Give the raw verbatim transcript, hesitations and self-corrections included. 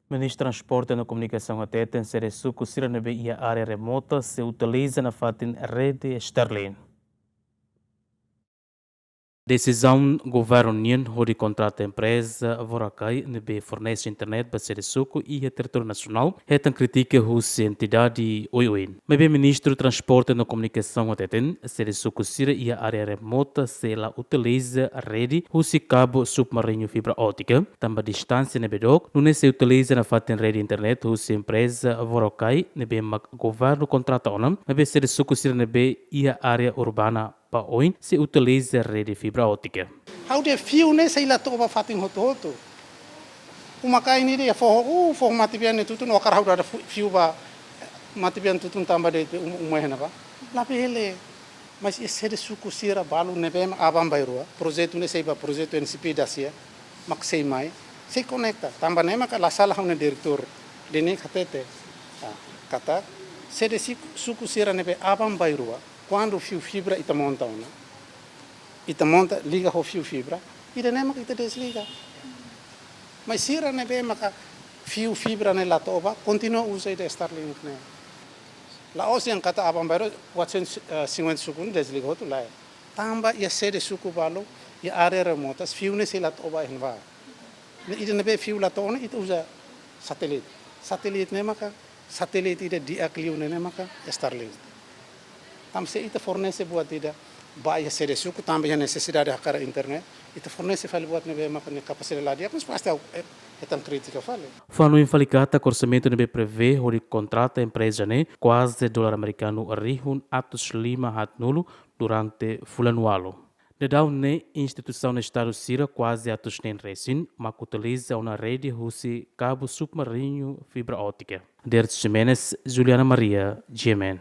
Ministru Transporte no Komunikasaun hateten sede suku sira ne'ebé iha área remota sei utiliza nafatin rede Starlink. Desizaun governu nian hodi kontrata empreza Vorakai ne'ebé fornese internet ba sede suku iha territóriu nasionál hetan krítika husi entidade oioin. Maibé Ministru Transporte no Komunikasaun hateten sede suku sira iha área remota sei la utiliza rede husi kabu submariñu fibra ótika tanba distánsia ne'ebé dook, nune'e sei utiliza nafatin rede internet husi empreza Vorakai ne'ebé mak governu kontrata ona, maibé sede suku sira ne'ebé iha área urbana ba oin sei utiliza rede fibra ótika. Ha'u dehan fiu ne'e sei la to'o ba fatin hotu-hotu. Uma kain ida iha foho, uh, foho matebian ne'e tutun, ha'u hakarak ha'u dada fu-, fiu ba matebian tutun tanba de'it um-, uma iha ne'ebá. Labele. Mas iha sede suku sira balu ne'ebé mak aban-bainrua, projetu ne'e sei ba projetu N C P dasia, mak sei mai, sei konekta. Tanba ne'e maka la sala ha'u-nia diretór Deni hatete. Ah, katak, sede si-, suku sira ne'ebé aban-bainrua, kuandu fiu fibra ita monta ona, ita monta liga ho fiu fibra, ida-ne'e maka ita desliga. Mas sira ne'ebé maka fiu fibra ne'e la to'o ba, kontinua uza ida Starlink ne'e. La'ós dehan katak aban-bainrua quatrocentos e cinquenta suku ne'e desliga hotu, lae. Tanba iha sede suku balu, iha área remotas, fiu ne'e sei la to'o ba iha ne'ebá. Ne'e ida ne'ebé fiu la to'o ona, ita uza satelit. Satelit ne'e maka, satelit ida di'ak liu ne'e, ne'e maka Starlink. Tanba se ita fornese buat ida ba iha sede suku, tanba iha nesesidade hakarak internet, ita fornese fali buat ne'ebé maka nia kapasidade la di'ak, mas pasti ha'u, eh, hetan krítika fali. Fó hanoin fali katak orsamentu ne'ebé prevee hodi kontrata empreza ne'e kuaze dolar amerikanu rihun atus lima haatnulu durante fulan ualu. Daudaun ne'e instituisaun Estadu sira kuaze atus neen resin mak utiliza ona rede husi kabu submariñu fibra ótika. Dertz Ximenes, Juliana Maria, G M N.